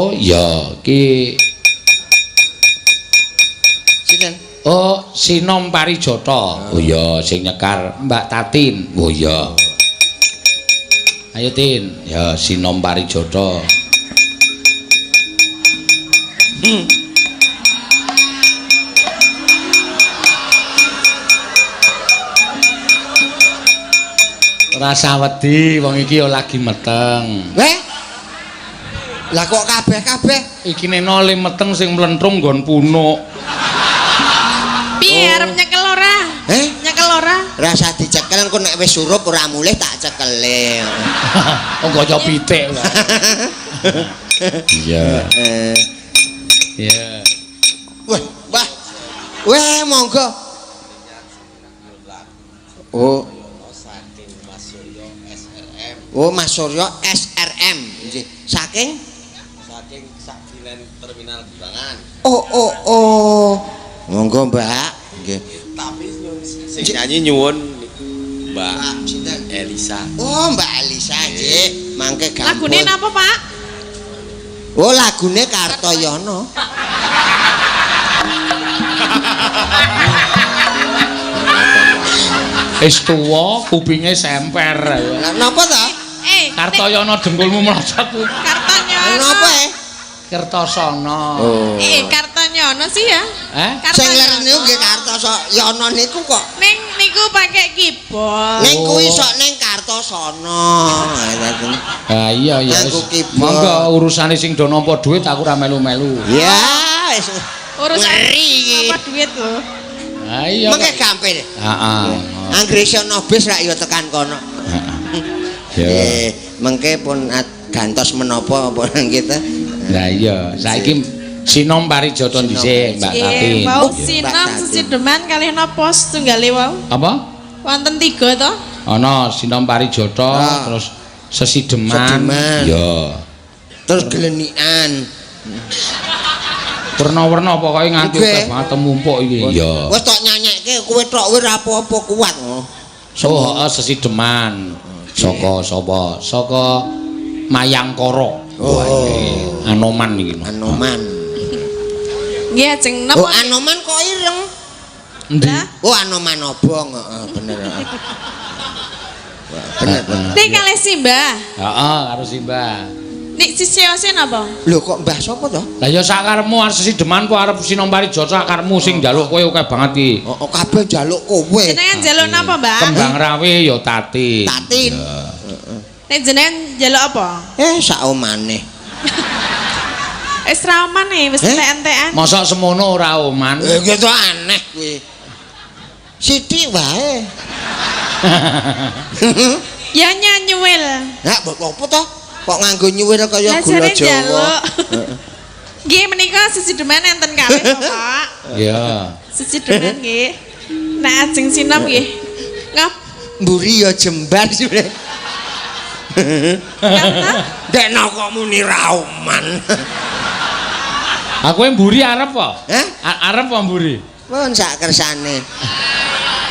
Oh iya, iki Sinten? Oh, Sinom Parijata. Oh iya, sing nyekar Mbak Tatin. Oh iya. Ayo Tin, ya Sinom Parijata. Rasa wedi wong iki ya lagi meteng. Weh. Lah kok kabeh-kabeh iki neno le meteng sing mlentrung nggon punuk. Piye arep nyekel ora? Nyekel ora? Rasa dicekel engko nek wis surup ora mulih tak cekele. Oh kaya pitik. Iya. Iya. Wah, wah. Weh, monggo. Oh. Oh, Mas Suryo SRM. Nggih. Saking saking Sakilen Terminal Giwangan. Oh, oh, oh. Monggo, Mbak. Nggih. Tapi sing nyanyi nyuwun Mbak sinten? Elisa. Oh, Mbak Elisa nggih. Mangke gampang. Lagune napa, Pak? Oh, lagune Kartoyono. Wis tuwa, kupinge semper. Lah napa ta? Kartoyono dengkulmu mlocot. Kartoyono. Napa e? Kertosono. Oh. Kartoyono sih ya. Sing ler niku nggih Kartosono niku kok. Ning niku pakai keyboard. Ning kuwi sok ning Kartosono. Ha iya ya. Monggo urusane sing do nampa dhuwit aku ora melu-melu. Ya wis. Urusan nampa dhuwit lho. Ha iya. Mengke gampil. Heeh. Anggere iso bis rak ya tekan kono. Heeh. Mengke pun gantos menapa apa nggih ta. Lah iya, saiki Sinom Parijata dhisik Mbak Tatin. Wau Sinom sesideman kalih napa setunggale wau? Apa? Wonten 3 to? Ana Sinom Parijata terus sesideman. Iya. Terus glenikan. Werna-werna pokoke nganti akeh banget temumpuk iki. Iya. Wis tok nyanyekke kowe tok kuwi ora apa-apa kuat. Oh, heeh sesideman. Saka sapa? Saka Mayangkara. Oh, Anoman iki. Anoman. Nggih ajeng napa? Oh, Anoman kok ireng. Endi? Oh, Anoman obong, heeh bener. Bener. Nek kalih Simbah. Heeh, karo Simbah. Nek sisiose napa? Lho kok Mbah sapa to? Lah ya sakarepmu arep sesideman apa arep Sinom Parijata sakarepmu sing njaluk kowe akeh banget iki. Oh, kabeh njaluk kowe. Jenengan njaluk napa, Mbah? Kembang rawe ya Tatin. Tatin. Nek jenengan njaluk apa? Sak omane. Wis ra oman e, wis entek-entekan. Mosok semono ora oman. Gitu aneh kuwi. Sithik wae. Ya nyuwil. Lah mbok opo to? Kok nganggo nyuwil kaya gula Jawa. Nggih menika sesideman enten kalih to, Pak. Iya. Sesideman nggih. Nek ajeng Sinom nggih. Ngap mburi ya jembar suwe. Dekno kok muni ra oman. Aku mburi arep apa? Heh? Arep apa mburi? Pun sak kersane.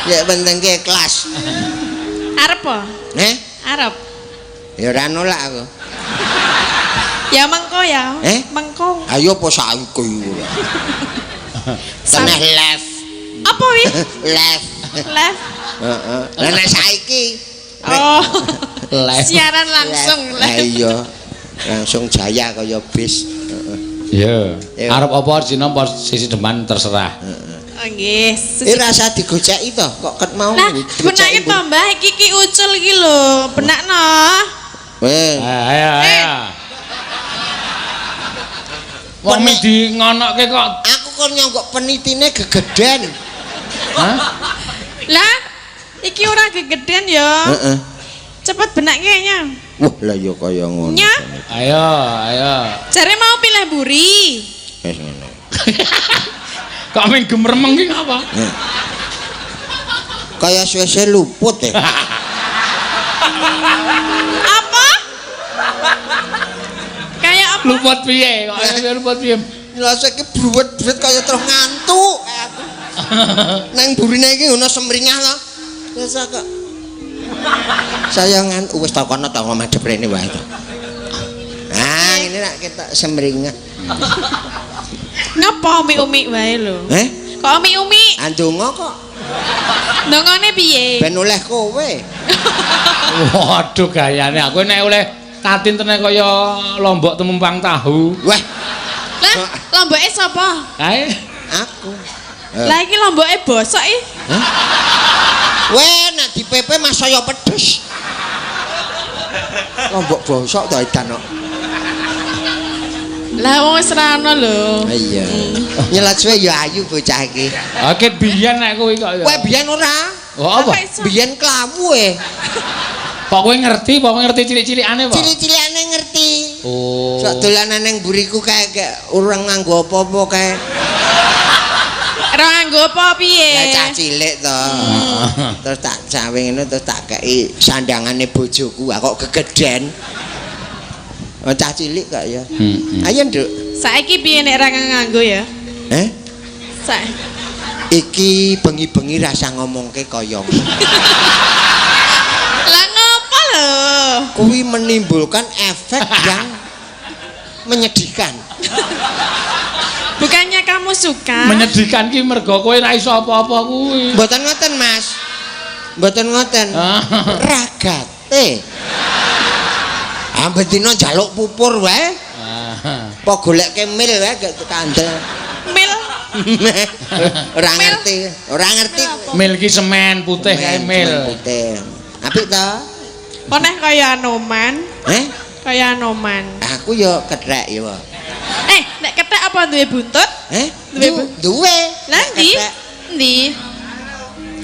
Ya penting ke kelas. Arep apa? Heh? Arep. Ya ora nolak aku. Ya mengko ya. Mengko. Ayo apa saiki ora. Teneh live. Apa wi? Live. Live. Heeh. Lah nek saiki. Oh. Live. Siaran langsung live. Iya. Langsung jaya kaya bis. Heeh. Iya. Arep apa Sinom apa sesideman terserah. Oh nggih. Rasa digoceki to kok ket mau. Lah benake to Mbah iki ki ucul iki lho, benakno. Weh. Ayo ayo. Wong di ngonoke kok aku kon nyonggok penitine gegeden. Hah? Lah iki ora gegeden ya. Heeh. Cepet benake nya. Wah, lah ya kaya ngono. Ayo, ayo. Jare mau pilih mburi. Wis ngono. Kok mung gemeremeng ki ngapa? Kaya suwe-suwe luput ya. Apa? Kayak apa? Luput piye? Kok luput piye? Lah saiki bruwet-bruwet kaya terus ngantuk kayak aku. Nang burine iki ngono semringah to. Biasa kok. Saya ngantuk wis tak kono tak madhep rene wae to. Nah, ngene ngene rak ketok semringah. Ngapa umi-umi wae lho? Heh? Kok umi-umi? Andonga kok. Ndongane piye? Ben oleh kowe. Waduh gayane aku nek oleh Tatin teneh kaya lombok temumpang tahu. Wah, Lah, lomboke sapa? Kae aku. Lah iki lomboke bosok iki. Hah? Weh, nek dipepe mas saya pedes. Lombok bosok to edan kok. Lah wong wis ra ono lho. Iya. Nyelat suwe ya ayu bocah iki. Oke biyen nek kowe kok ya. Kowe biyen ora? Oh apa? Lah, kok iso? Biyen klawu e. Kok kowe ngerti, kok ngerti cilik-cilikane apa? Cilik-cilikane ngerti. Oh. Sok dolanan ning mburiku kae ora nganggo apa-apa kae. Ora nganggo apa piye? Ya cah cilik to. Terus tak cawe ngene terus tak kei sandangane bojoku. Ah kok gegeden. Oh, cah cilik kok ya. Ayo, Nduk. Saiki piye nek ra nganggo ya? Eh? Sa Iki bengi-bengi rasa ngomongke kaya ngono. Lah ngopo lho? Kuwi menimbulkan efek yang menyedihkan. Bukannya kamu suka? Menyedihkan ki mergo kowe ra iso apa-apa kuwi. Mboten ngoten, Mas. Mboten ngoten. Ragate. Amben dina njaluk pupur wae. Apa goleke mil wae gak kandel. Mil. Ora ngerti, ora ngerti. Mil ki semen putih kae mil. Putih. Apik to? Kok neh kaya Anoman? Heh? Kaya Anoman. Aku ya kethek ya. Eh, nek kethek apa duwe buntut? Heh? Duwe. Duwe. Lah ndi? Ndi?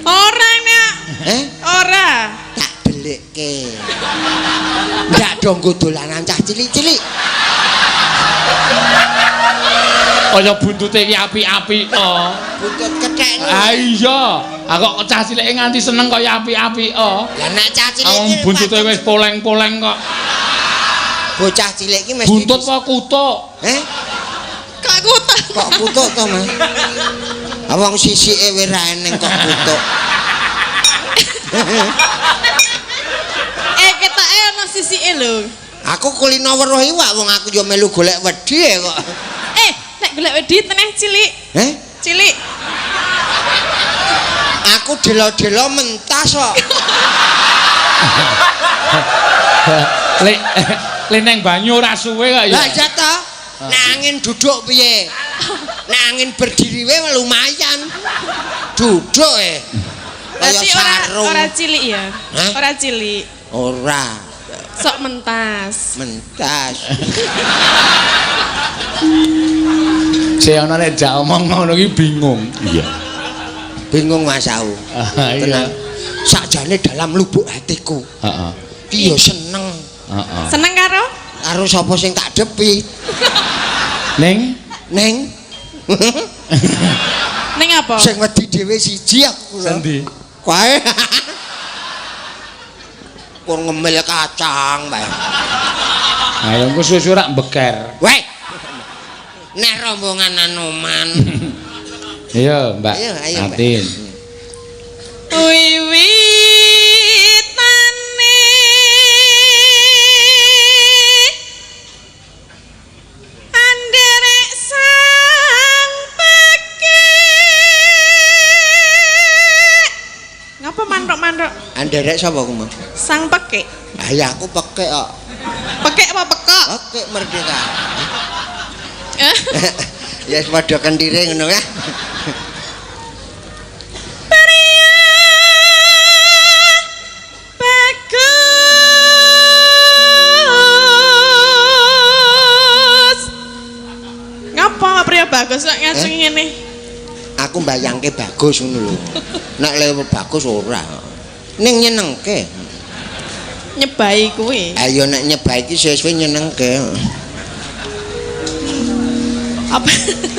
Ora nek. Heh? Ora. Tak delikke. Ndak dong nggo dolanan cah cilik-cilik. Kaya buntute iki api-api to. Buntut kethek. Ah iya, aku kok cah cilike nganti seneng kaya api-api to. Lah nek cah cilik iki buntute wis poleng-poleng kok. Bocah cilik iki mesti buntut apa kutuk? Heh? Kok kutuk? Kok kutuk to, Mas? Wong sisike wis ra eneng kok kutuk. Eh, ketoke ana sisike lho. Aku kulino weruh iwak wong aku yo melu golek wedi kok. Eh, nek golek wedi teneh cilik. Heh? Cilik. Aku delo-delo mentas kok. Lek le neng banyu ora suwe kok ya. Lah iya ta. Nek angin duduk piye? Nek angin berdiri wae lumayan. Duduk e. Kaya sarung. Ora cilik ya? Hah? Ora cilik. Ora. Sok mentas. Mentas. Sing ana nek jak omong ngono iki bingung. Iya. Bingung Mas aku. Iya. Sakjane dalam lubuk hatiku. Heeh. Ki yo seneng. Heeh. Seneng karo? Karo sapa sing tak depi? Ning Ning. Ning apa? Sing wedi dhewe siji aku. Sendi? Kae. Kur ngemil kacang bae. Ayo engko suwe-suwe rak beker. Weh. Nek rombongan Anoman. Iya, Mbak. Ayo, ayo, Mbak. Tatin. Wiwitane anderek sang pekek. Ngapa manthuk-manthuk? Anderek sapa ku, Mas? Sang pekek. Ah ya aku pekek kok. Pekek apa pekok? Pekek merdeka. Ya wis padha kendire ngono ya. Pria bagus. Ngapa pria bagus kok ngacung ngene? Aku mbayangke bagus ngono lho. Nek lewe bagus ora. Ning nyenengke. Nyebai kuwi. Ayo nek nyebai iki suwe-suwe nyenengke. Apa?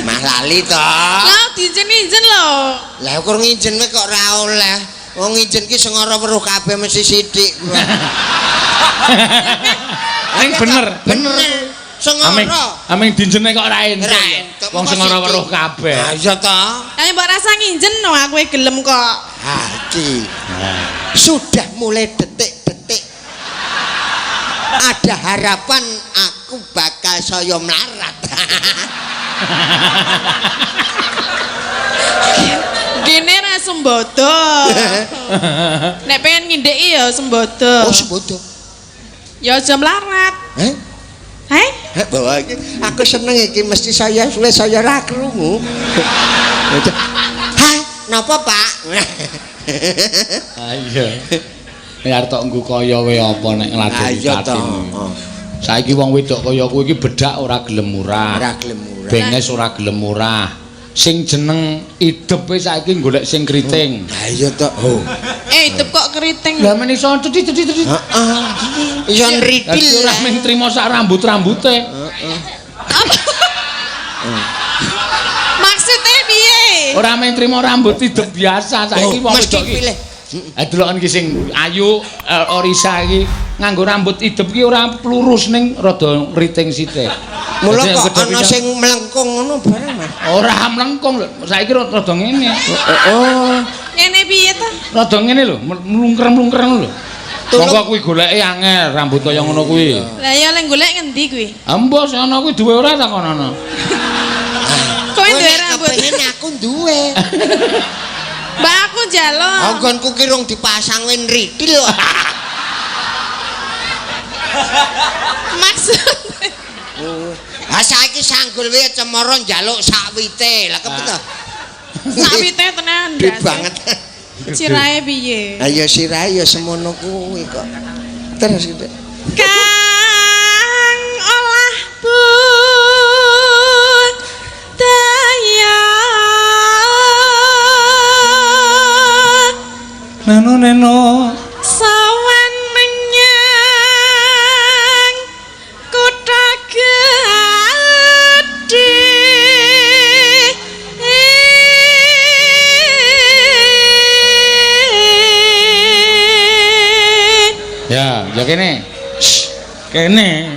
Mah lali to. Lah diijen-ijen lho. Lah kur ngijen kowe kok ora oleh. Wong ngijen ki sing ora weruh kabeh mesti sithik. Ning bener, bener. Sing ora. Aming dinjene kok ora entuk. Wong sing ora weruh kabeh. Ha iya to. Lah mbok rasa nginjen no aku gelem kok. Ha iki. Sudah mulai detik-detik ada harapan Aku bakal saya melarat. Gene ra sembodo. Nek pengen ngindeki ya sembodo. Oh, sembodo. Ya aja melarat. Heh? Heh? Bawa iki aku seneng iki mesti saya suwe saya ra krungu. Hah, napa, Pak? Ah iya. Nek arep tok nggo kaya wae apa nek ngladeni Ayo to. Tatin. Saiki wong wedok kaya kowe iki bedak ora gelem murah. Ora gelem murah. Benges ora gelem murah. Sing jeneng idep saiki golek sing keriting. Ha iya to. Oh. Idep kok keriting. Lah men iso cedhi-cedhi. Heeh. Iso nritil. Ora mung trimo sak rambut-rambute. Heeh. Maksudnya piye? Ora mung trimo rambut idep biasa saiki wong wedok iki. Ha deloken iki sing ayu Orisa iki nganggo rambut idep iki ora lurus ning rada ngriting sithik. Mula kok ana sing mlengkung ngono bareng, Mas. Ora mlengkung lho, saiki rada ngene. Oh. Ngene piye ta? Rada ngene lho, mlungker-mlungker lho. Monggo kuwi goleke angel rambut kaya ngono kuwi. Lah ya lek golek ngendi kuwi? Embo sing ana kuwi duwe ora takonono. Kowe duwe rambut. Kepengin aku duwe. Mbak aku njaluk. Anggonku ki rung dipasang wis nritil. Maksud. Ha saiki sanggul wae cemara njaluk sakwite. Lah kepiye to? Sakwite tenan. Gede banget. Sirahe piye? Ha ya sirahe ya semono kuwi kok. Terus gitu. Kang olah budaya. Neno neno sawan menyang kutha gedhe. Ya, ya kene. Kene.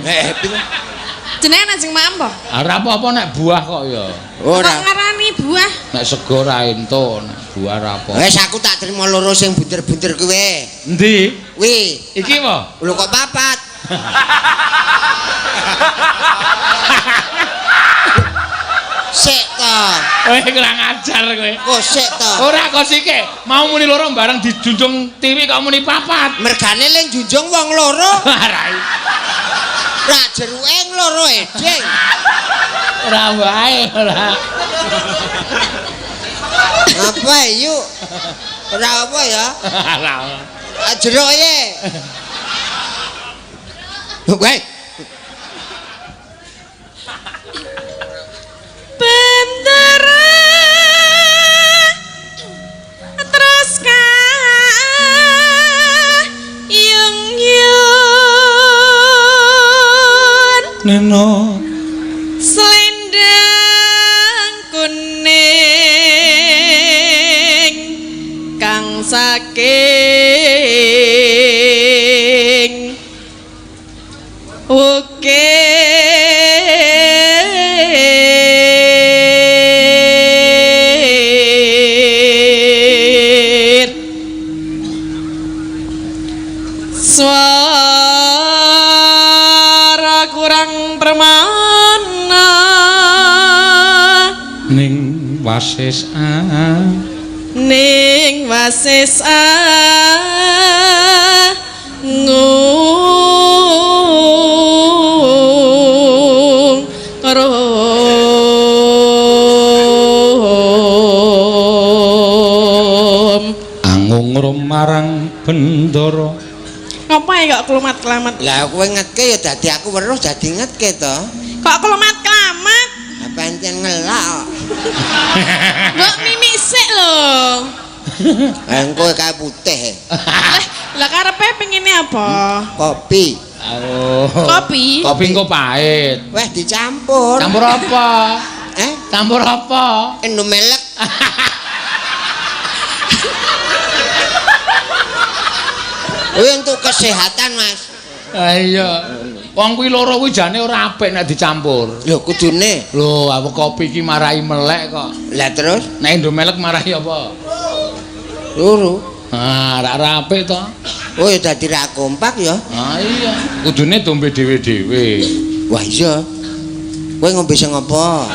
Jenengan ajeng maem apa? Ora apa-apa nek buah kok ya. Ora. Kok ngarani buah? Nek sego ra entuk, nek buah ra apa. Wis aku tak trimo loro sing bunder-bunder kuwi. Endi? Kuwi. Iki apa? Lho kok papat? Sik to. Kowe kurang ajar kowe. Kok sik to? Ora kok sike. Mau muni loro bareng dijunjung tiwi kok muni papat. Mergane le njunjung wong loro. Ora. Ra jeruke loro eding. Ora wae ora. Apa yuk? Ora apa ya? Ora. Jeruke. Weh. Bendera terus kayung yun neno selendang kuning kang saking ukir suara kurang permana ning wasis a ning wasis a ngung rom angung rom marang bendara. Ngapa ya kok klumat-klamat? Lah kowe ngetke ya dadi aku weruh dadi ngetke to. Kok klumat-klamat? Lah pancen ngelak kok. Mbok mimik sik lho. Engko kae putih. Lah karepe pengine apa? Kopi. Oh. Kopi. Kopi engko pahit. Weh dicampur. Campur apa? Campur apa? Indomelek. Kuwi untuk kesehatan, Mas. Ah iya. Wong kuwi loro kuwi jane ora apik nek dicampur. Lho kudune. Lho, aku kopi iki marai melek kok. Lah terus nek Indomelek marai apa? Loro. Ah, ora apik to. Oh ya dadi ra kompak ya. Ah iya, kudune dombe dhewe-dhewe. Wah iya. Kowe ngombe sing apa?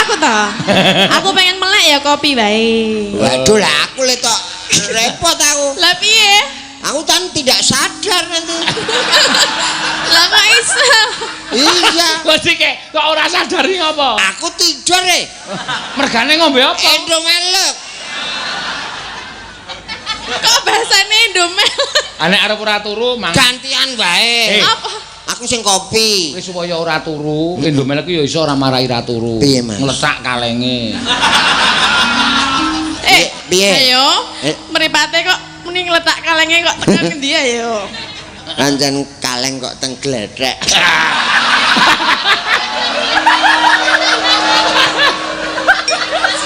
Aku toh. Aku pengen melek ya kopi wae. Waduh lah aku le tok repot aku. Lah piye? Aku kan tidak sadar nanti. Lah kok iso? Iya. Kok sik kok ora sadar iki apa? Aku tidur e. Mergane ngombe apa? Indomelek. Kok bahasane Indomel? Nek arep ora turu mang gantian wae. Apa? Aku sing kopi. Wis supaya ora turu, Indomel ku ya iso ora marai ra turu. Ngletak kalenge. Piye? Ayo. Mripate kok muni ngletak kalenge kok tekan ngendi ayo. Pancen kaleng kok teng glethek.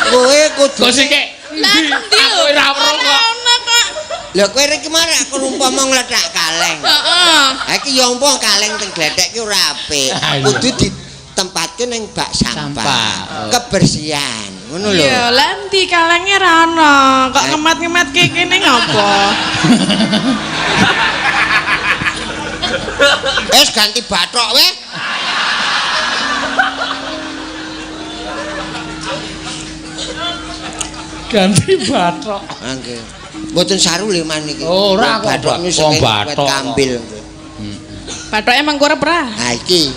Kowe kudu kok sik lah endi lho? Ora weruh kok. Lha kowe iki marek aku umpama ngletak kaleng. Heeh. Ha iki ya umpama kaleng teng glethek ki ora apik. Kudu ditempatke ning bak sampah. Kebersihan. Ngono lho. Iya, lah endi kalenge ra ono. Kok ngemat-ngematke kene ngopo? Wis ganti bathok we. Ganti bathok. Nggih. Mboten saru lho man iki. Ora kok bathok wong bathok kambil. Bathoke mengkurep ra? Ha iki.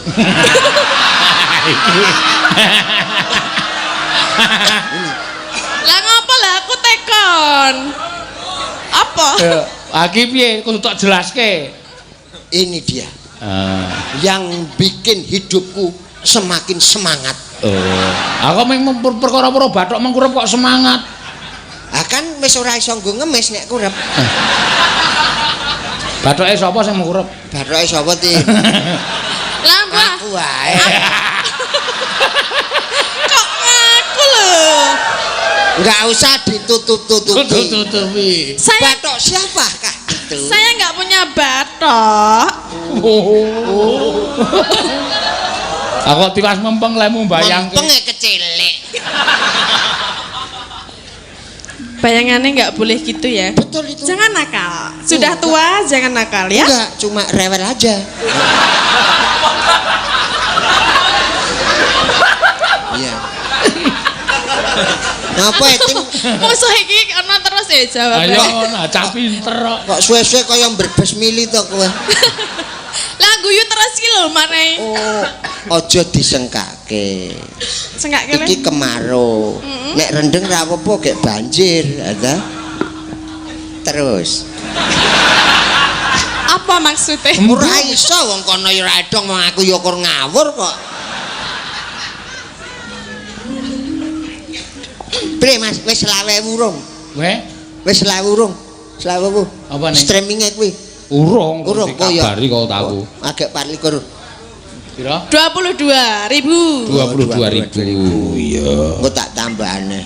Lah ngopo lah aku tekon. Apa? Ya, iki piye kudu tak jelaske. Ini dia. Yang bikin hidupku semakin semangat. Oh. Aku mung perkara-perkara bathok mengkurep kok semangat. Ah kan wis ora iso nggo ngemis nek kurep. Bathoke sapa sing mengkurep? Bathoke sapa ti? Lah mbah. Aku wae. Kok ngaku lho. Enggak usah ditutup-tutupi. Tutup-tutupi. Bathok siapakah itu? Saya enggak punya bathok. Oh. Aku tiwas mempeng lemu bayangke. Mempenge kecilik. Bayangannya nggak boleh gitu ya. Betul itu. Jangan nakal. Sudah tua jangan nakal ya. Enggak, cuma rewel aja. Iya. Ngapa ya tim? Musuh iki ana terus ya jawabnya. Ayo nah cah pinter kok. Kok suwe-suwe kaya mbrebes mili to kowe. Lah guyu terus iki lho marei. Oh, aja disengkake. Sengkake. Iki kemarau. Nek rendeng ra apa-apa gek banjir, ada. Terus. Apa maksudnya? Ora iso wong kono ya ora edong wong aku ya kur ngawur kok. Bre Mas, wis 25 urung. Weh? Wis 25 urung. 25. Apa nih? Streaminge kuwi. Urung, urung kok ya. Dikabari kok aku. Agek 24. Pira? 22.000. 22.000. Iya. Engko tak tambahane.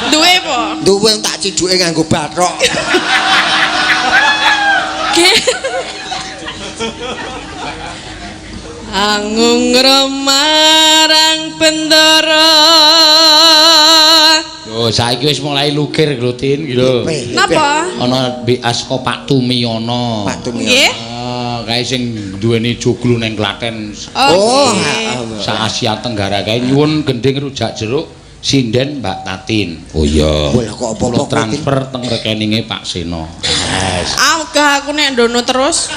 Duwe apa? Duwe tak ciduke nganggo bathok. Angung remarang bendara. Oh, saiki wis mulai lukir Glotin iki lho. Napa? Ana BA saka Pak Tumiyono. Pak Tumiyono. Nggih. Ah, kae sing duweni joglo ning Klaten. Oh, sak Asia Tenggara kae nyuwun gending rujak jeruk sinden Mbak Tatin. Oh iya. Wah, kok apa-apa transfer teng rekeninge Pak Seno. Yes. Ah, gak aku nek ndono terus.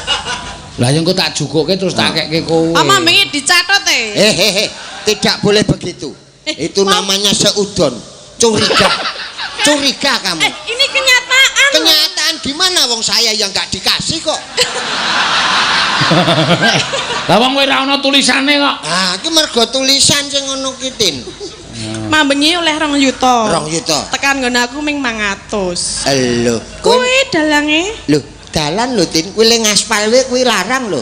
Lah ya engko tak jukuke terus tak kekke kowe. Apa wingi dicatet e? Eh, tidak boleh begitu. Itu namanya seudon. Curiga. Curiga kamu. Ini kenyataan. Kenyataan gimana wong saya yang enggak dikasih kok. Lah wong kowe ora ana tulisane kok. Ah, iki mergo tulisan sing ngono ki, Tin. Mambengi oleh 2 yuta. 2 yuta. Tekan nggon aku ming 500. Lho, kuwi dalange. Lho, dalan lho, Tin. Kuwi le ngaspal wae kuwi larang lho.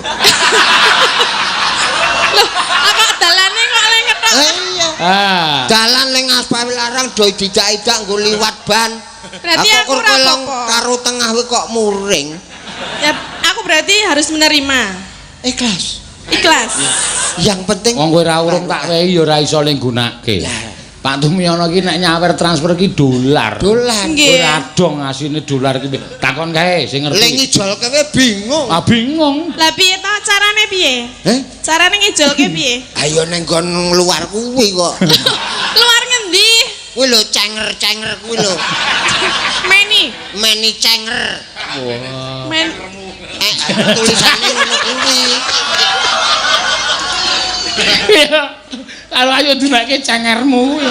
Lho, kok dalane kok le ngetok. Iya. Ah. Dalan le ngaspal larang do didak-idak nggo liwat ban. Berarti aku ora apa-apa. Karo tengah wae kok muring. Ya, aku berarti harus menerima. Ikhlas. Ikhlas. Yang penting wong kowe ora urung tak wehi ya ora iso le nggunakake. Pak Tumiyono iki nek nyawer transfer ki dolar. Dolar. Ora dong asine dolar ki. Takon kae sing ngerti. Le ngijolke kowe bingung. Ah bingung. Lah piye ta carane piye? Heh? Carane ngijolke piye? Ayo neng nggon luar kuwi kok. Luar ngendi? Kuwi lho cenger-cenger kuwi lho. Meni. Meni cenger. Wah. Men. Tulisane ngono kuwi. Kalau ayo dunake cengermu kuwi.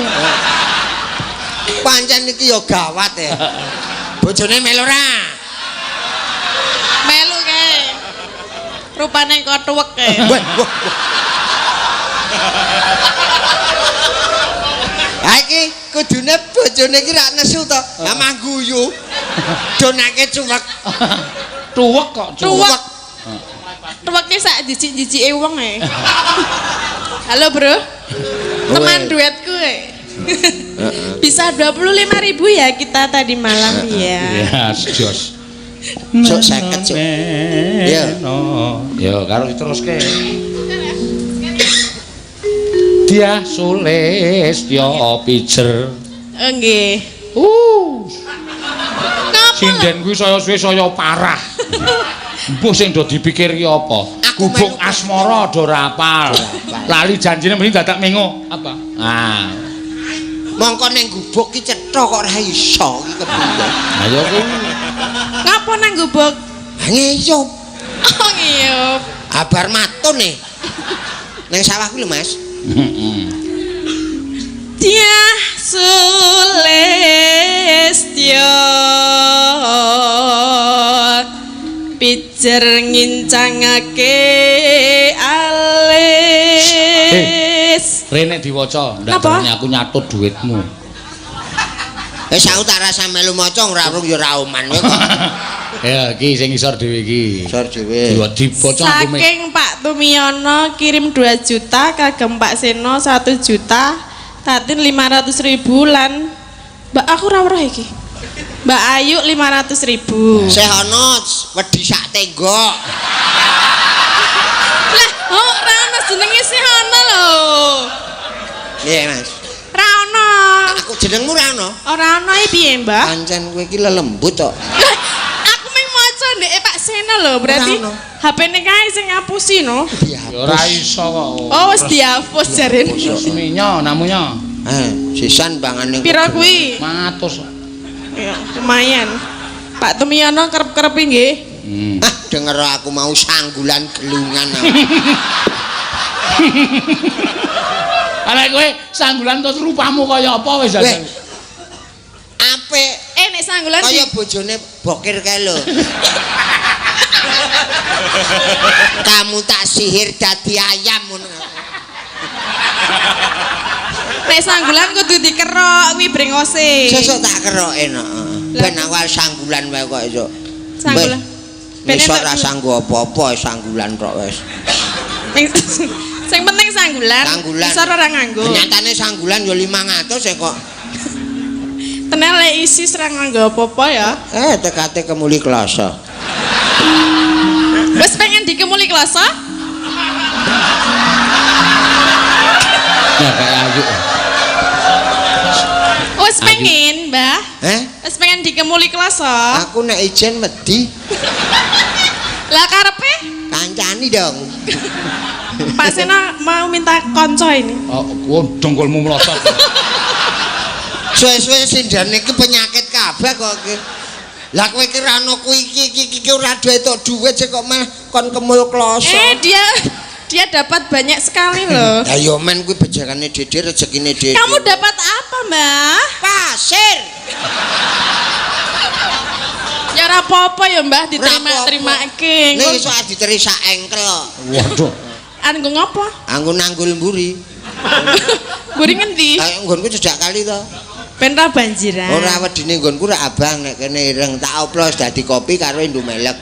Pancen iki ya gawat ya. Bojone melu ora? Melu kae. Rupane kok tuwek kae. Wah, wah. Ha iki kudune bojone iki rak nesu to. Lah mangguyu. Donake cuwek. Tuwek kok Tuwek. Tuwek ki sak jijik-jijike wong e. Halo, Bro. Teman duetku e. Bisa 25.000 ya kita tadi malam ya. Ya, jos. Sok 50 sok. Ya. Ya, karo diteruske. Dia Sulistya pijer. Nggih. Sinden kuwi saya suwe saya parah. Mbuh sing do dipikir ki apa? Gubuk asmara do ora apal. Lali janjine mesti dadak mengo. Apa? Ah. Mongko ning gubuk ki cetha kok ora iso ki kepiye? Ha ya kuwi. Ngapa nang gubuk? Ngeyup. Oh, ngeyup. Abar matun e. Ning sawah kuwi lho, Mas. Heeh. Dia Sulistya pijer ngincangake alis. Rene diwaca, ndak derene aku nyatut duitmu. Wis aku tak rasa melu maca ora urung ya ora oman kowe kok. Ya iki sing isor dhewe iki. Isor dhewe. Diwaca aku. Saking Pak Tumiono kirim 2 juta kagem Pak Seno 1 juta, Tatin 500.000 lan Mbak aku ora weruh iki. Mbak Ayu 500.000. Sih ana wedi sak tenggok. Lah, oh ora ana jenenge sih ana lho. Piye, Mas? Ora ana. Aku jenengmu ora ana? Ora ana iki piye, Mbah? Pancen kowe iki lelembut kok. Aku mung maca ndeke Pak Seno lho, berarti HP-ne kae sing ngapusi no. Ya ora iso kok. Oh, wis dihapus jarene. Resminya namunya. Sisan bangane. Pira kuwi? 500. Ya, lumayan. Pak Tumiono kerep-kerep nggih. Ah, denger aku mau sanggulan gelungan. Ala kowe sanggulan terus rupamu kaya apa wis jajal. Apik. Nek sanggulan kaya bojone bokir kae lho. Kamu tak sihir dadi ayam ngono. Nek sanggulan kudu dikerok kuwi brengose. Sesuk tak kerok enak. Ben awal sanggulan wae kok esuk. Sanggulan. Ben iso ora sanggo apa-apa sanggulan tok wis. Sing penting sanggulan. Iso ora nganggo. Nyatane sanggulan ya 500 e kok. Tenan lek isi ora nganggo apa-apa ya. Tekate kemuli kloso. Wis pengen dikemuli kloso? Ya kayak Ayu. Wis pengen, Mbah? Wis pengen dikemuli kloso? Aku nek ijen wedi. Lah karepe? Kancani dong. Pak Sena mau minta konco ini. Oh, dongkolmu melosot. Suwe-suwe sindane iki penyakit kabeh kok iki. Lah kowe iki ra ono kuwi iki iki ora entuk dhuwit sik kok malah kon kemul kloso. Dia dapat banyak sekali loh. Lah yo men kuwi bejakane dede rezekine dede. Kamu dapat apa, Mbah? Pasir. Ya ora apa-apa ya, Mbah, diterima-terimake. Nek iso diteri sak engkel. Waduh. Anggo ngopo? Anggo nanggul mburi. Mburi ngendi? Kayak nggonku cedhak kali to. Ben ra banjiran. Ora wedine nggonku ra abang nek kene ireng tak oplos dadi kopi karo Indomelek.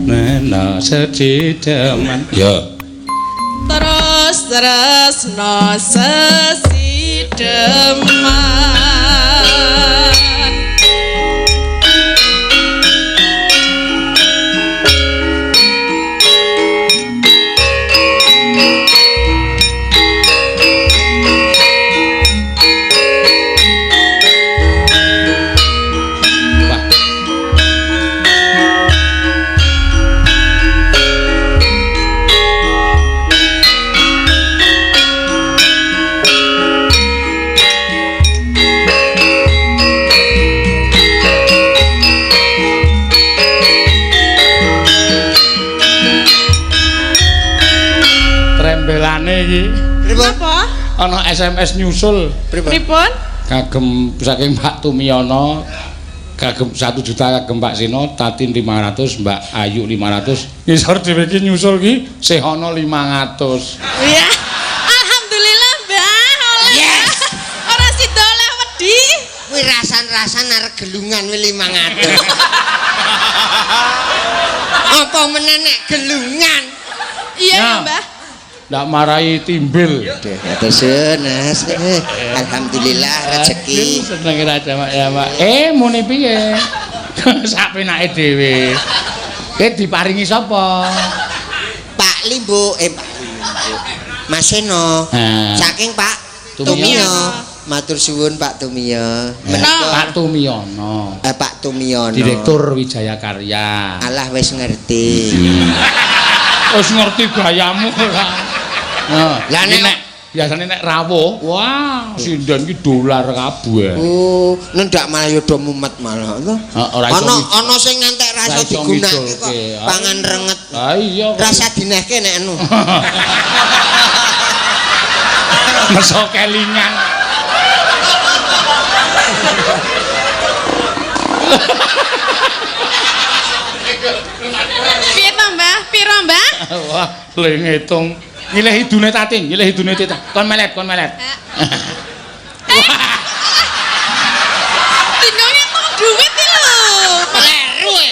Nena sedideman. Ya. Terus tresno sesideman. Pripun? Napa? Ana SMS nyusul. Pripun? Pripun? Kagem saking Pak Tumiono kagem 1 juta kagem Pak Seno, Tatin 500, Mbak Ayu 500. Ngisor dhewe iki nyusul ki Sehono 500. Iya. Alhamdulillah, Mbah. Oleh. Yes. Ora sida oleh wedi. Kuwi rasan-rasan arep gelungan kuwi 500. Apa meneh nek gelungan? Iya ya, Nah. Mbah. Ndak marai timbil. Matur suwun, Mas. Alhamdulillah rezeki. Seneng ra jamak ya, Pak. Muni piye? Sak penake dhewe. Diparingi sapa? Pak Limbo, Pak Limbo. Mas Seno. Saking Pak Tumiono. Tumio. Matur suwun Pak Tumio. Menika Pak Tumiono. Pak Tumiono. Direktur Wijaya Karya. Alah wis ngerti. Wis ngerti gayamu ora. Nah, Lah, nek biasane nek rawuh, wah, sinden ki dolar kabeh. Oh, nendak malah ya do mumet malah. Ora iso Ana sing ngantek rasa digunakake kok pangan renget. Ah iya. Rasa dinehke nek anu. Meso kelingan. Piye to, Mbah? Piro, Mbah? Wah, le ngitung. Nyilih idune Tatin, nyilih idune Tatin. Kon melet, kon melet. Dino ngitung duit iki lho. Kleru e.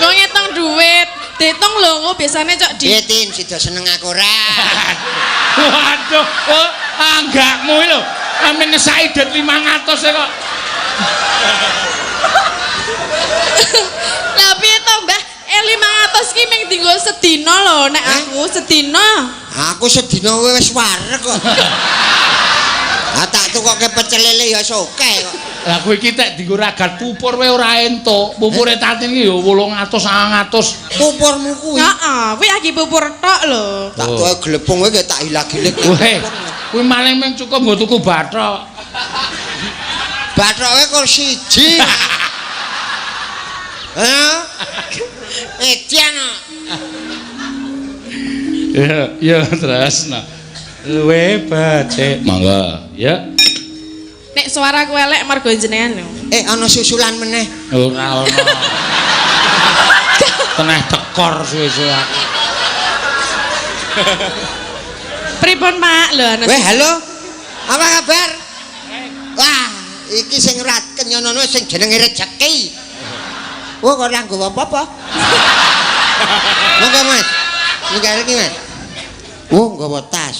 Kok ngitung duit? Diitung lho, engko biasane cok di Piye Tin, sida seneng aku ora? Waduh, oh, anggakmu iki lho. Ame ngesaki duit 500 e kok. Lah piye to, Mbah? 500 ki mung dienggo sedina lho nek aku sedina. Aku sedina wis wareg kok. Ah tak tukoke pecel lele ya wis oke kok. Lah kowe iki tek dienggo ragat pupur wae ora entuk. Pupure Tatin iki ya 800 900. Pupurmu kuwi. Heeh, kuwi lagi pupur tok lho. Tak tuwe glepung kowe tak ilag-ilig. Weh, kuwi maling mung cukup nggo tuku bathok. Bathoke kok siji. Hah? Edan. Ya, ya terus nah. Luwe becik. Monggo, ya. Nek suaraku elek mergo jenengan lho. Ana susulan meneh. Ora ono. Teneh tekor suwe-suwe aku. Pripun, Pak? Lho ana. Weh, halo. Apa kabar? Wah, iki sing ora kenyono sing jenenge rejeki. Wah, kok ora nggawa apa-apa. Monggo, Mas. Nggih iki, Mas. Wah, nggawa tas.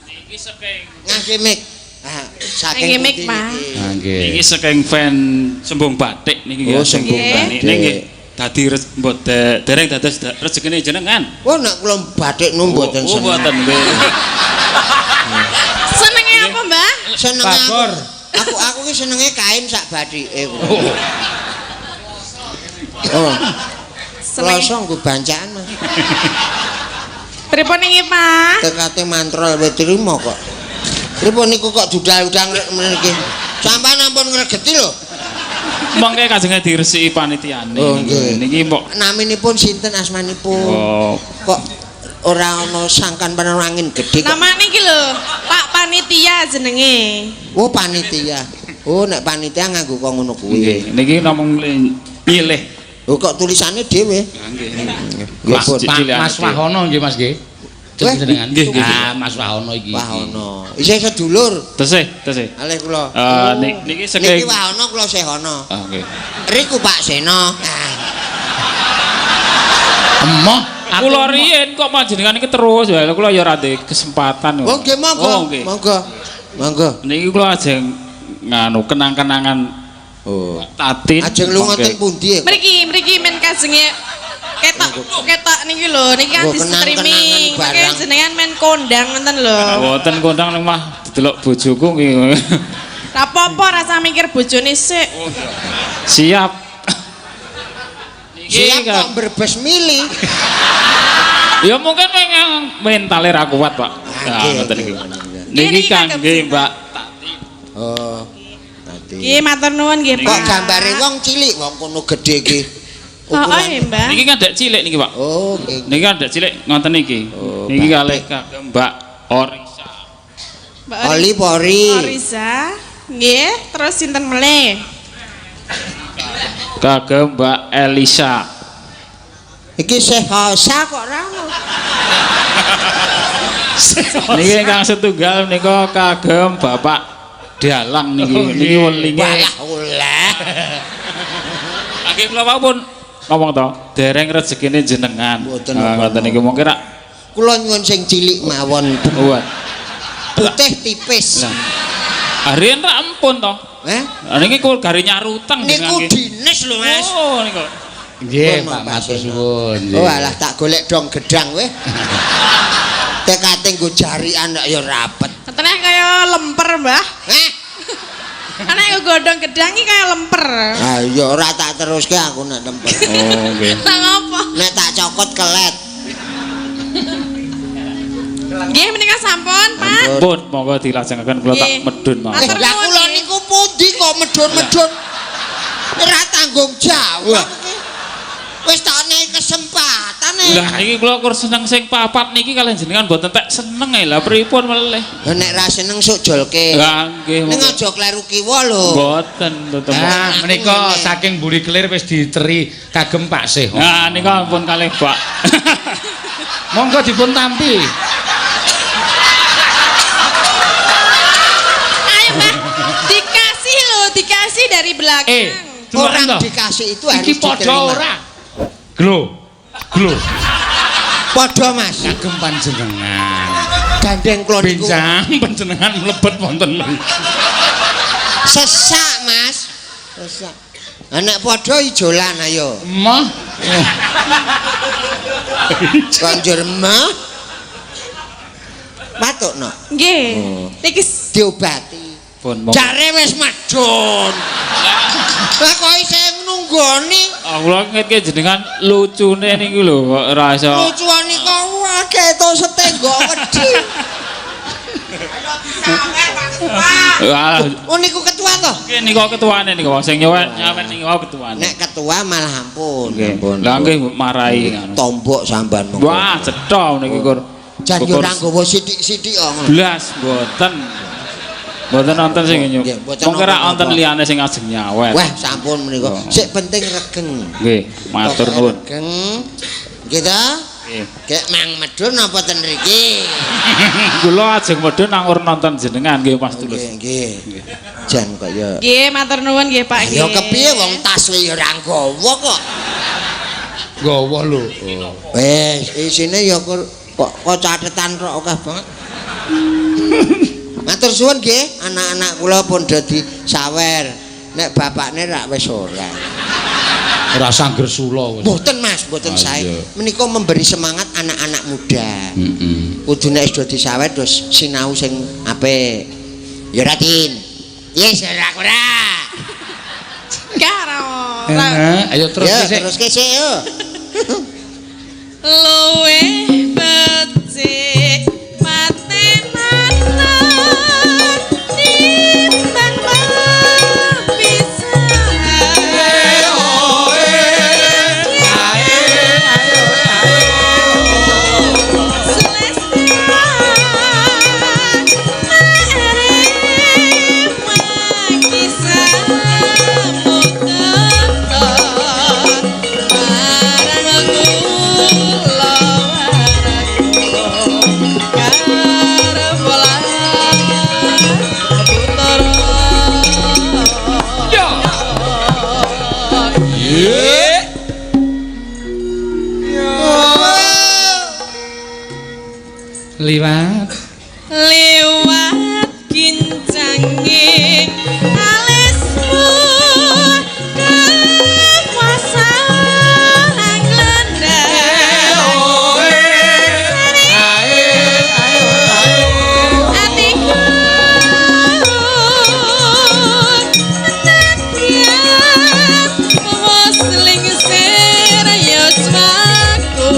Niki saking Ngangge mic. Ah, saking Ngangge mic, Pak. Nggih. niki saking fan Sembung Batik niki Oh, ya. Sembung Batik. Niki nggih dadi mboten dereng dados rezekine jenengan. Wah, nek kula batik nu mboten Oh, seneng. mboten nggih. Senenge apa, Mbah? Senenge aku. Bagor. Aku ki senenge kain sak batike. Oh. Senenge. Kloso nggo bancaan, Mas. Pripun iki, Pak? Tekate mantrol wis trimo kok. Pripun niku kok dudal-udang mriki? Sampeyan ampun ngregeti lho. Mongke kajenge diresiki panitiane. Oh, nggih. Niki mbok Naminipun sinten asmanipun? Oh, Kok ora ana sangkan angin gedhe kok. Namane iki lho, Pak Panitia jenenge. Oh, panitia. Oh, nek panitia nganggo kok ngono kuwi. nggih. Niki namung nyilih. Oh, kok tulisane dhewe. Nggih. Nggih, pun. Pak Mas Wahono nggih Mas nggih. Jenengan. Nggih, nggih. Ah, Mas Wahono iki. Wahono. Isih sedulur. Tesih, tesih. Alih kula. Niki saking Niki Wahono kula Sehono. Ah, nggih. Riku Pak Seno. Ah. Emoh, Kula riyen kok panjenengan iki terus ya kula ya ora ndek kesempatan. Oh, nggih monggo. Oh, nggih. Monggo. Monggo. Niki kula ajeng nganu kenang-kenangan Oh. Tatin. Ajeng lunga teng pundi? ya? Mriki, mriki men kajenge ketok niki lho, niki kan Oh, di streaming. kenang-kenangan Mengke barang. jenengan men kondang ngoten lho. Mboten kondang ning mah didelok bojoku nggih. Ra apa-apa rasa mikir bojone sik. Siap. Niki Siap kan- kok brebes mili. Ya mungkin memang mentale ra kuat, Pak. Nah, Nggih, ngoten niku. nggih. Niki Niki kangge kagem Mbak Tati. Oh. Nanti. Nggih, matur nuwun nggih, Pak. Kok gambare wong cilik wong kono gedhe iki. Oh, Mbah. Niki kan dek cilik niki, Pak. Oh, nggih. Niki kan dek cilik ngoten niki. Oh, Niki batik. kalih kagem Mbak Orisa. Mbak Oli pori. Orisa. Nggih, terus sinten melih? Kagem Mbak Elisa. Iki sehosa kok ora ono. Niki ingkang setunggal menika kagem Bapak Dalang niki. Oh, Niki nggih. welinge. Walah oleh. Nggih kula wau pun ngomong to, dereng rezekine jenengan. Mboten Ah, napa-napa. ngoten niku mungkin rak Kula nyuwun sing cilik mawon, wah. putih tipis. Lah. Arian rak ampun to. Eh? Lah niki kul gari nyarutang Niku dines lho, Mas. Oh niku. Nggih, Pun, Pak Pak matur Seno. suwun. Oh alah tak golek dong gedang weh. Tekate nggo jarian kok ya rapet. Ketene kaya lemper, Mbah. Eh? Ana godhong gedang iki kaya lemper. Ah iya ora tak teruske aku nek lemper. Oh nggih. Lah ngopo? Nek tak cokot kelet. Nggih menika sampun, Pak. Pun monggo dilajengaken kula tak Nggih. medun mawon. Eh, Matur lah nuwun, kula nggih. niku pundi kok medun-medun. Ora tanggung jawab iki. Wis tak nehi kesempatan e. Lah iki kula kur seneng sing papat niki kalian jenengan mboten tek seneng e lah pripun melih. Lah nek ra seneng sok jolke. Lah nggih. Ning monggo. aja kleru kiwa lho. Mboten tetep. Nah, menika saking Buri Kelir wis diteri kagem Pak Seho. Nah nika ampun kalih Pak. Monggo dipun tampi. Ayo, Mbah. Dikasih loh, dikasih dari belakang. Eh, Orang delok to. dikasih itu harus Iki padha diterima. ora? Glo. Glo. Padha Mas. Kagem panjenengan. Gandeng kula niku Benjang panjenengan mlebet wonten mriki. sesak Mas. Sesak. Lah nek padha ijolan ayo. Emoh. Banjur mah. Patukno Nggih. Oh. Niki diobati. Pun monggo. Jare wis medun. Lah kok isih nunggoni Ah kula ngetke jenengan lucune niku lho kok ora iso. lucuane kok akeh to setenggok wedi. Wah, Oh niku ketua to? nggih niku ketuane niku sing nyowet nyawet niku wau ketuane. Nek ketua malah ampun. Nggih. Lah nggih marahi ngono. Tombok samban monggo. Wah, cetha niki kur. Jan yo ora nggawa sithik-sithik kok ngono. Blas mboten. Mboten nonton sing nyuk. Nggih, mboten Mongko ra nonton wonten apa. liyane sing ajeng nyawet. Wah, sampun menika. Oh. Sik penting regeng. Nggih, matur Pokoke nuwun. Regeng. Nggih ta? Nggih. Gek mang medun apa ten mriki? Kula ajeng medhun anggur nonton jenengan nggih Mas Tulus. Nggih, nggih. Jan kok ya. nggih matur nuwun nggih Pak Ya nggih. kepiye wong tas we ya ora nggawa kok. Gawa lho. Wis, isine ya kok kok catetan tok akeh banget. Matur suwun nggih, anak-anak kula pun dadi sawer. Nek bapakne rak wis ora. Ora sangger sula wis. Mboten Mas, mboten Ah, sae. iya. Menika memberi semangat anak-anak muda. Heeh. Kudu nek wis dadi sawer terus sinau sing apik. Ya ora Tin. Yes, ora ora. Enggak ora. Ora. Ayo terus Ya, sik. terus sik yo. Luwih becik patenana timbang pisan. Liwat. Lewat gincange alismu kekuasaan glendang atiku nadyan wis lingsir yuswaku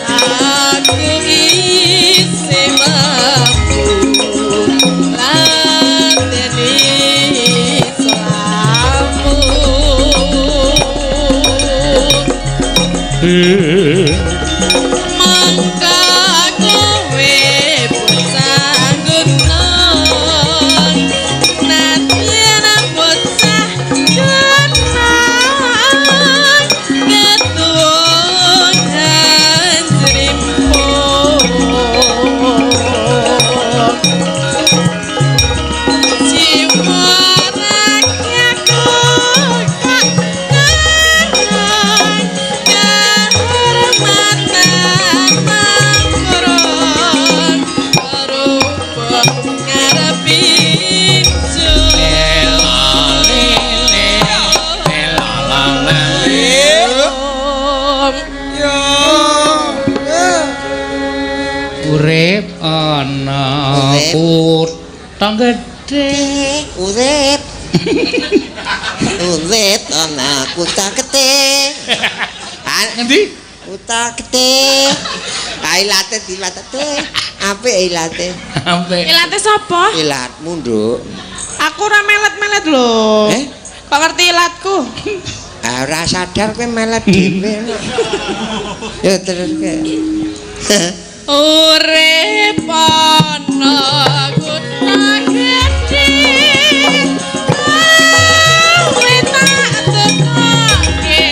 aku isih Mangka kowe bocah gunung, nadyan bocah gunung, ketuwung jrimpung. Jiwa rakyatku kak karang, kahormatan mangkurung, berubah ngarep ingsun. Urip ana kutha gedhe. Urip. Urip ana kutha gedhe. Ngendi? Kutha gedhe. Ah, ilate dilatete. Apik ilate. Apik. Ilate sapa? Ilatmu, Nduk. Aku ora melet-melet lho. Eh? Kok ngerti ilatku? Ah, ora sadar kowe melet dhewe. Ya terus ke. Urip ana kutha gedhe. Kowe tak tekoke.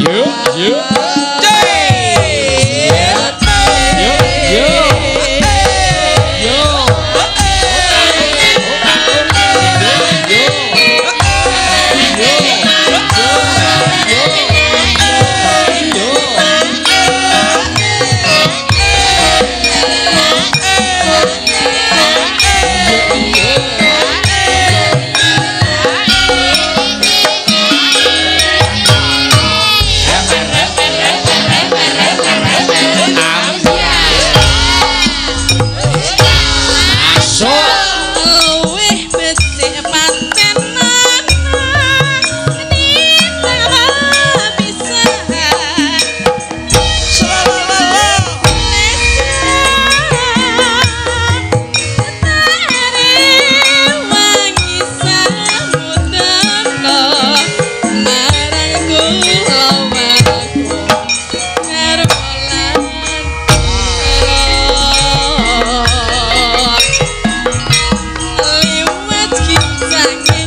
Yo, yo. Yo, yo. Yo. Luwih becik paten liwat kincange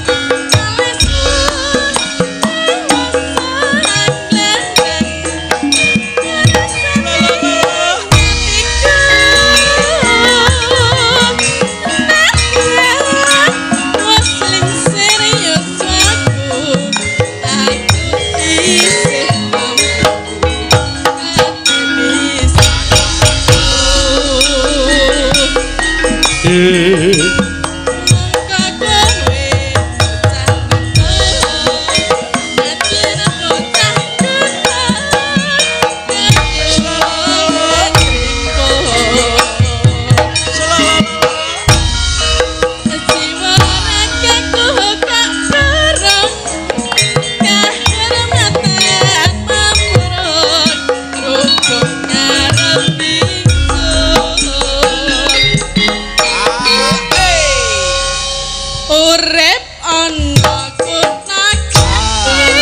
Urip ana kutha gedhe,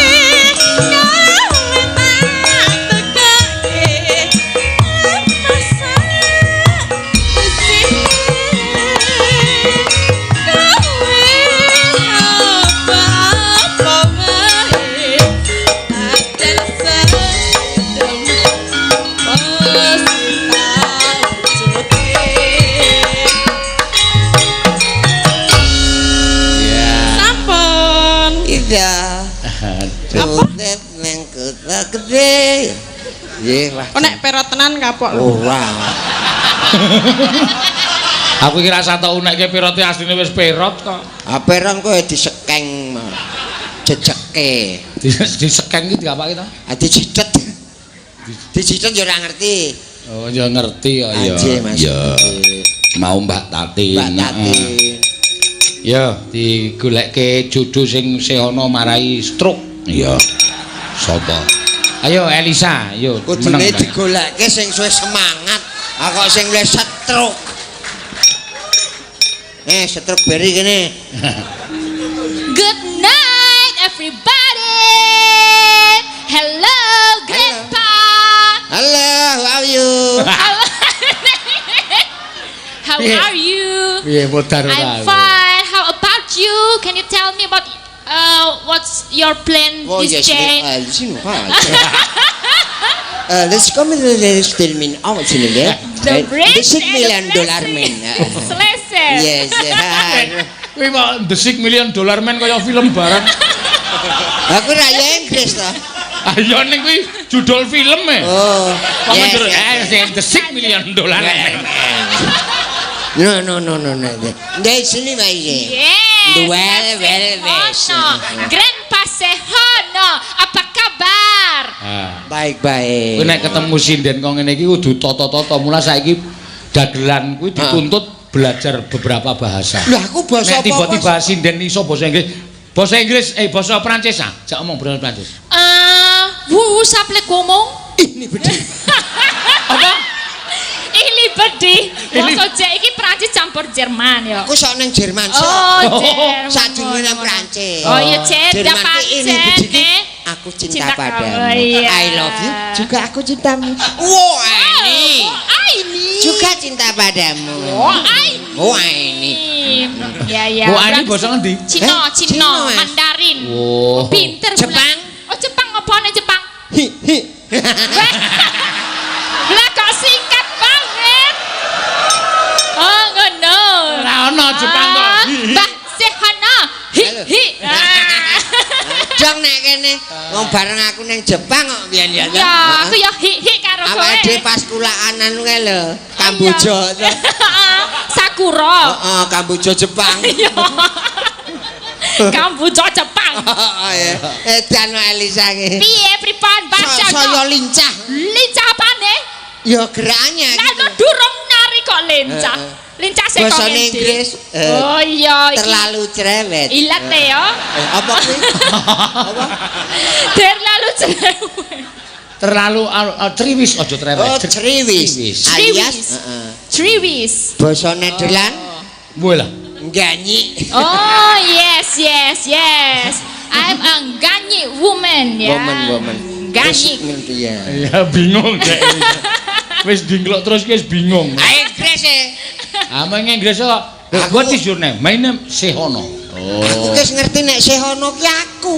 kowe tak tekake, masak isine, kowe apa-apa wae, pancen sedem wis tak wujude. Sampun. Iya. Urip nang kutha gedhe. Nggih, wah. Oh nek perot tenan kapok lho. Ora. Aku iki rasa tau unekke perote asline wis perot kok. Ah, peron kowe disekeng. Jejeke. Disekeng iki diapake to? Ah, dijidet. Dijidet ya ora ngerti. Oh, ya ngerti kok ya. Anjir, Mas. Ya. Mau Mbak Tatin. Mbak Tatin. Ya, digolekke jodoh sing sehono marai stroke. Iya. Sapa? Ayo Elisa, ayo. Kudune digolekke sing suwe semangat. Ah kok sing wis stroke. Stroke beri kene. Good night everybody. Hello grandpa. Hello, how are you? How are you? Piye modar ora? I'm fine. How about you? Can you tell me about what's your plan Oh, this yes, day? Let's come to the statement out in there. The bridge The $6 and million the dollar blessing. man. Selesai. Yes. Kuwi kok The $6 Million Dollar Man kaya film barang. Aku ra ya Inggris to. Ayo ning kuwi judul film e. Oh. Kok Yes, njur yes. sing The $6 Million Dollar Man. No, no, no, no, no. Dari sini Pak iki. Yes. Well, well, well. Sehono. Grandpa Sehono, apa kabar? Ah. Baik, baik. Kowe nek ketemu sinden kok ngene iki kudu tata-tata. Mula saiki dagelan kuwi dituntut belajar beberapa bahasa. Lah aku basa Nek apa? tiba-tiba sinden iso basa Inggris, basa Inggris basa Prancis ah. Jak omong basa Prancis. Vous s'appelez comment? Ini bedhi. Apa? Ini bedhi. Ini- Basa Jek iki Prancis campur Jerman ya. Aku sok nang Jerman sok. Oh, Jerman. Sadurunge nang Prancis. Oh iya, cedha Jerman ki ini pancen. bedhi ki aku cinta Cinta padamu. kamu, iya. I love you juga aku cintamu. Wah, ini Oh, ini. juga cinta padamu. Oh, ini. Oh, ini. Ya, ya. Oh, ini basa ngendi? Cina, Eh, Cina, Cina, Mas. Mandarin. Oh. Pinter Jepang. Oh, Jepang apane Jepang? Hi hi. Lah kok singkat banget. Oh, ngono. Ora ono Jepang kok. Ah, Mbah Sehana. Hi Halo. hi. Ah. Dong nek kene wong bareng aku nang Jepang kok biyen ya. Ya, aku ya hi hi karo kowe. Awake dhewe pas kulaan anu kae lho, Kamboja. Sakura. Heeh, Kamboja Jepang. Iya. Kamboja Jepang. Heeh ya. Edan Elisa iki. Piye pripun Mbah Saya Sehana? lincah. Lincah apane? Ya gerakannya Lah gitu. kok durung nari kok lincah. Heeh. Lincah saka Basane ngendi? Inggris, Oh iya iki. Terlalu cerewet. Ilat ya. Apa kuwi? Apa? Terlalu cerewet. Terlalu triwis aja cerewet. Oh, ceriwis. Alias Ceriwis. heeh. Triwis. Basa Nederland Mbuh lah. nganyi. Oh yes yes yes. I'm a ganyi woman ya. Woman woman. Ganyi. Wis ngerti ya. Ya bingung dek. Wis dingklok terus ki wis bingung. Ayo Inggris e. Ah meng Inggris kok. What is your name? My name Sehono. Aku wis ngerti nek Sehono ki aku.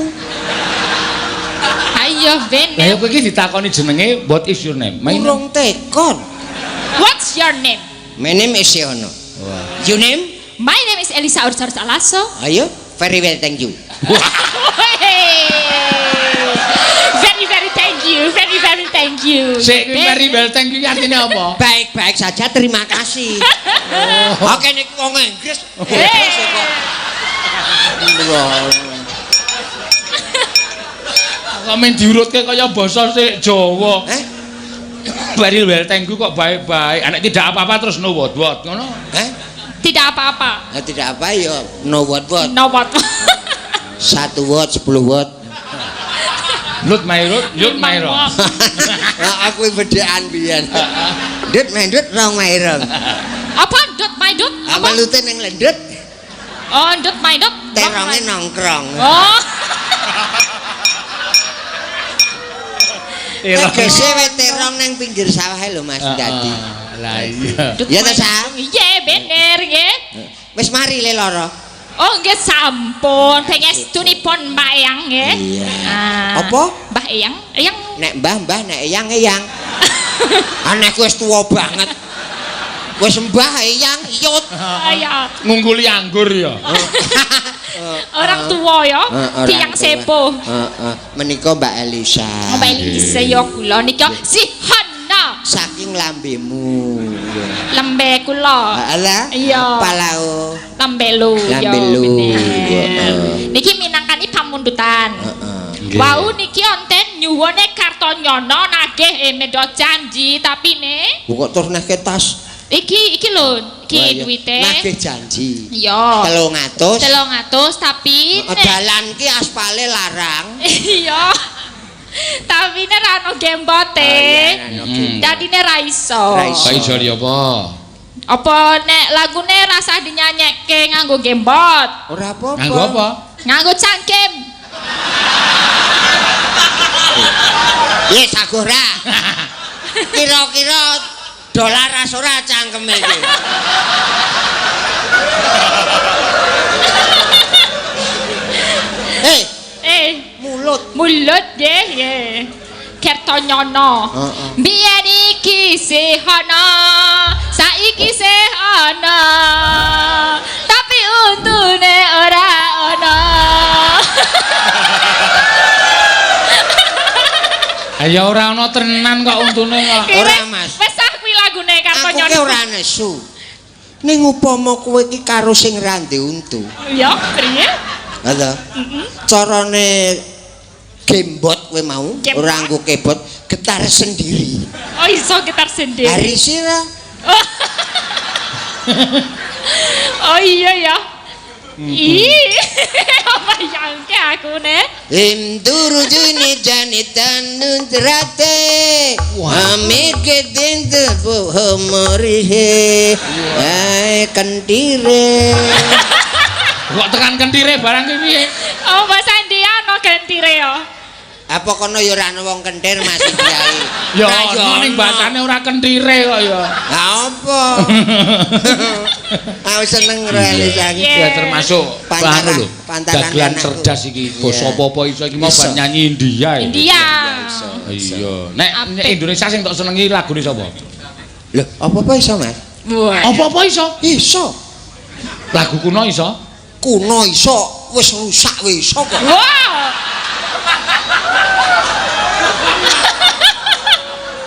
Ayo Lah bener. ya kowe iki ditakoni jenenge what is your name? My name. Urung tekon. What's your name? My name is Sehono. You name? My name is Elisa Ursar Alaso. Ayo, very well thank you. Very very thank you. Very very thank you. Sik kuwi very well thank you artine apa? Baik-baik saja terima kasih. Oke nek wong Inggris. Inggris kok. Wah. Kok men diurutke kaya basa sik Jawa. Eh? Very well thank you kok baik-baik. Anek tidak apa-apa terus no what what ngono. Eh? Tidak apa-apa. Nah, tidak apa ya no what what. No what. 1 watt 10 watt. Lut my road, yut my road. Nah, aku bedhean biyen. Ndut mendut rong mairong. Apa dot my dot? Apa Apa? lute ning lendut, Oh, dot my dot. teronge nongkrong. Oh. Tegese we terong nang pinggir sawah lho Mas dadi. Lah iya. Dot Ya my ta, Sa? dot. Iya, bener nggih. Wis mari le lara. Oh, nggih sampun. Pangestunipun Mbak Eyang nggih. Iya. Ah. Apa? Mbah Eyang, Eyang. Nek mbah-mbah nek eyang-eyang. Aneh ku wis tuwa banget. Wis mbah eyang iyut. Iya. Ngungguli anggur ya. Orang tua ya, Heeh, tiyang orang tua. sepuh. Heeh. Menika Mbak Elisa. Mbak Elisa ya kula nika si Hana Saking lambemu. lembe kula. Alah. Iya. Palau. Lambe lu ya Lambe lu, bener. heeh. Niki minangkani pamundutan. Heeh. Wau niki onten nyuwune Kartonyono nagih mendo janji tapi ne Kok terus nehke tas. Iki iki lho, iki duwite. Nagih janji. Iya. 300. 300 tapi nek dalan ki aspale larang. Iya. Tapi nek ra ono gembote. Dadine ra iso. Ra iso. Kok iso di apa? Apa nek lagune rasah dinyanyekke nganggo gembot? Ora apa-apa. Nganggo apa? Nganggo cangkem. Yes, aku ora. Kira-kira dolar ora cangkeme iki. Hei, mulut. Mulut nggih, nggih. Kertonyono. Heeh. Biyen iki sih ana, saiki sih ana. Tapi untune ora ana. Ya ora ana tenan kok untune kok. Ora, Mas. Wis ah kuwi lagune Kartonyono. Aku ki ora nesu. Ning upama kowe iki karo sing ra ndek untu. Ya, priye? Ha ta? Carane gembot kowe mau, ora nggo kebot, getar sendiri. Oh, iso getar sendiri. Hari sira. Oh iya ya. Ih, apa yang aku nek? Hinduru jini janitan nuntrate Amike dintu buhumurihe Ay kentire. Kok tekan kentire barang ki piye? Oh, Mas Andi ana kentire ya. Apa kono ya ora ana wong kentir Mas Kiai? Ya ono ning bacane ora kentire kok ya. Lah apa? Aku seneng karo Elisa iki. Ya termasuk Pantaran- anu lho, pantaran dagelan anakku. cerdas iki. Basa apa-apa iso iki mau bar nyanyi India iki. India. Iya. Nek Indonesia sing tok senengi lagune sapa? Lho, apa-apa iso, Mas? Wah. Apa-apa iso? Iso. Lagu kuno iso? Kuno iso, wis rusak wis iso kok. Wah.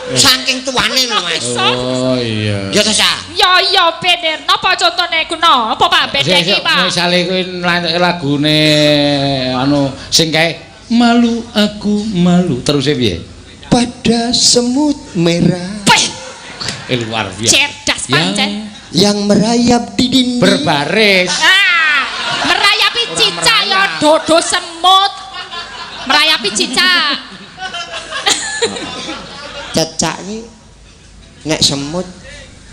Saking tuane lho, Mas. Oh iya. Ya to, Sa. Ya ya bener. Napa contone kuno? Apa Pak beda iki, Pak? Misale kowe nlantuke lagune anu sing kae malu aku malu terus piye? Pada semut merah Luar biasa. Cerdas pancen. yang merayap di dinding. Berbaris. Ah, merayapi cicak ya dodo semut. Merayapi cicak. Cecak iki nek semut.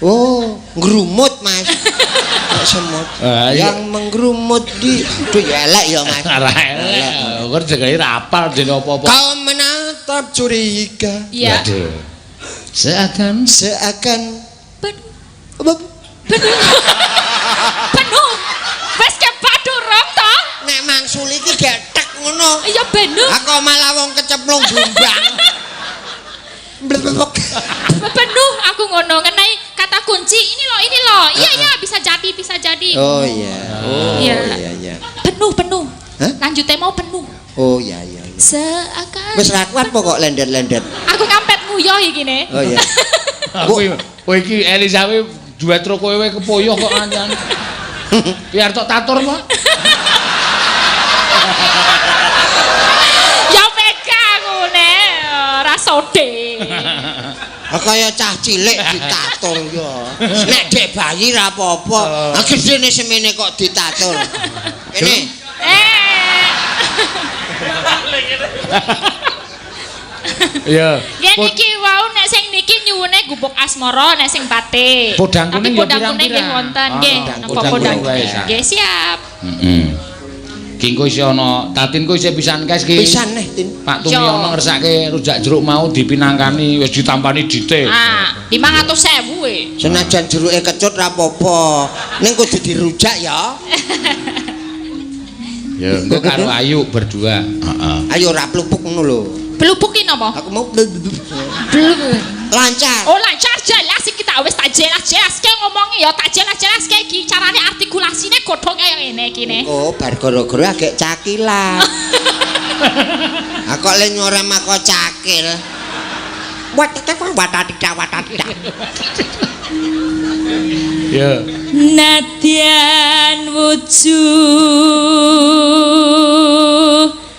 Oh, ngrumut, Mas. Nek semut. Yang menggerumut di duh ya elek ya, Mas. Ora elek. Kok jegane ra apal dene apa-apa. Kau menatap curiga. Iya. Waduh. Seakan Seakan Penuh. Penuh. Wis kebadurung to? Nek mangsul iki getek ngono. Iya penuh. Aku malah wong kecemplung blumbang. Blebek. Penuh aku ngono ngenai kata kunci ini loh, ini loh. Iya iya bisa jadi, bisa jadi. Oh iya. Oh Iya. iya iya. Penuh, penuh. Hah? Lanjutnya mau penuh. Oh iya iya. iya. Seakan Wis ra kuat pokok lendet-lendet. Aku ngampet nguyuh iki ne. Oh iya. Aku kowe iki Elisa kowe duet tro kowe kepoyoh kok kancane. Biar tok tatur kok. Ya pegang aku ne, ora sode. Kaya cah cilik ditatur ya. Nek dek bayi ra apa-apa. Ah gedene semene kok ditatur. Kene. Iya. Nggih niki wau nek sing niki nyuwune gubuk asmara nek sing batik. Podang kuning Tapi ya podang kuning nggih wonten nggih. Napa podang kuning? Nggih siap. Heeh. Ki engko isih ana Tatin ku isih pisan kes ki. Pisan neh Tin. Pak Tumiono ngersake rujak jeruk mau dipinangkani wis ditampani dite. Ah, 500.000 e. Senajan jeruke kecut ra apa-apa. Ning kudu dirujak ya. Ya, engko karo Ayu berdua. Heeh. Ayo ora plupuk ngono lho. Plupuk ki napa? Aku mau lancar. Oh, lancar jelas iki tak wis tak jelas-jelaske ngomongi ya tak jelas-jelaske iki carane artikulasine godhong kaya ngene iki ne. Oh, bar gara-gara agek cakilan. Aku le nyora mako cakil. Watata watata. Ya. Nadyan wujud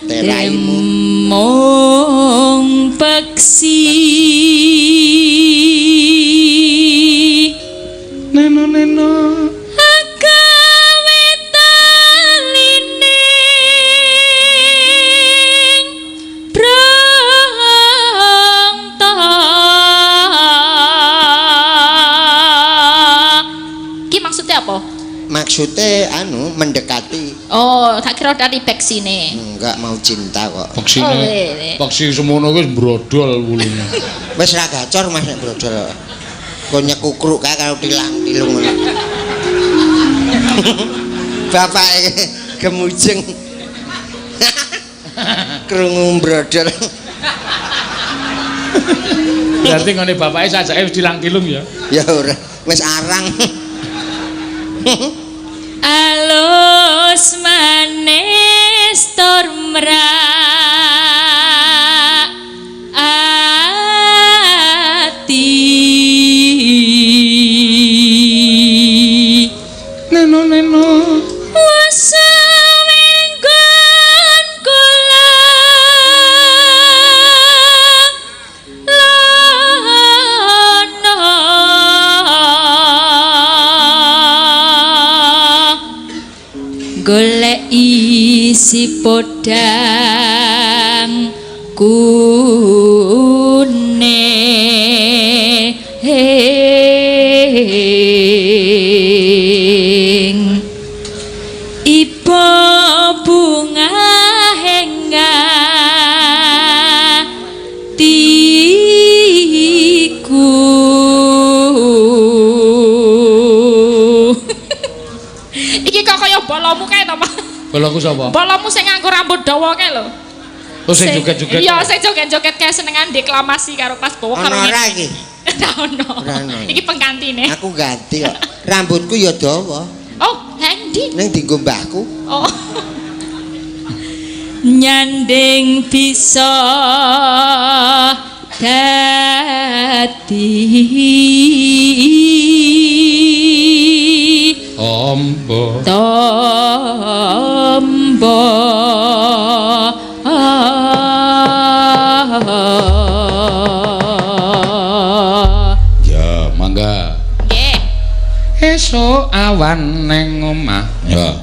Teraimu mung peksi Maksudnya anu mendekati. Oh, tak kira dari beksine. Enggak mau cinta kok. Beksine. Oh, iya. Beksi semono wis brodol wulune. Wis ra gacor Mas nek brodol. Kok nyekukruk kae karo tilang-tilung ngono. Bapake gemujeng. Krungu brodol. Berarti ngene bapake sajake wis tilang-tilung ya. Ya ora, wis arang. Alus manis tur mrak ati. Neno neno. Wesawenggon kula lana golek isi podang kuning iba bunga hingga tiku. Iki kok kaya bolomu kae to, Pak? Boloku sapa? Bolomu sing nganggo rambut dawa kae lho. Oh sing joget-joget. Iya, sing joget-joget kae senengan deklamasi karo pas bawa karo Ana ora iki? Ora ono. Ora ono. Iki penggantine. Aku ganti kok. Rambutku ya dawa. Oh, endi? Ning dienggo mbahku. Oh. Nyanding bisa dadi Ombo. tombo. Ya, mangga. Nggih. Esuk awan neng omah. Ya.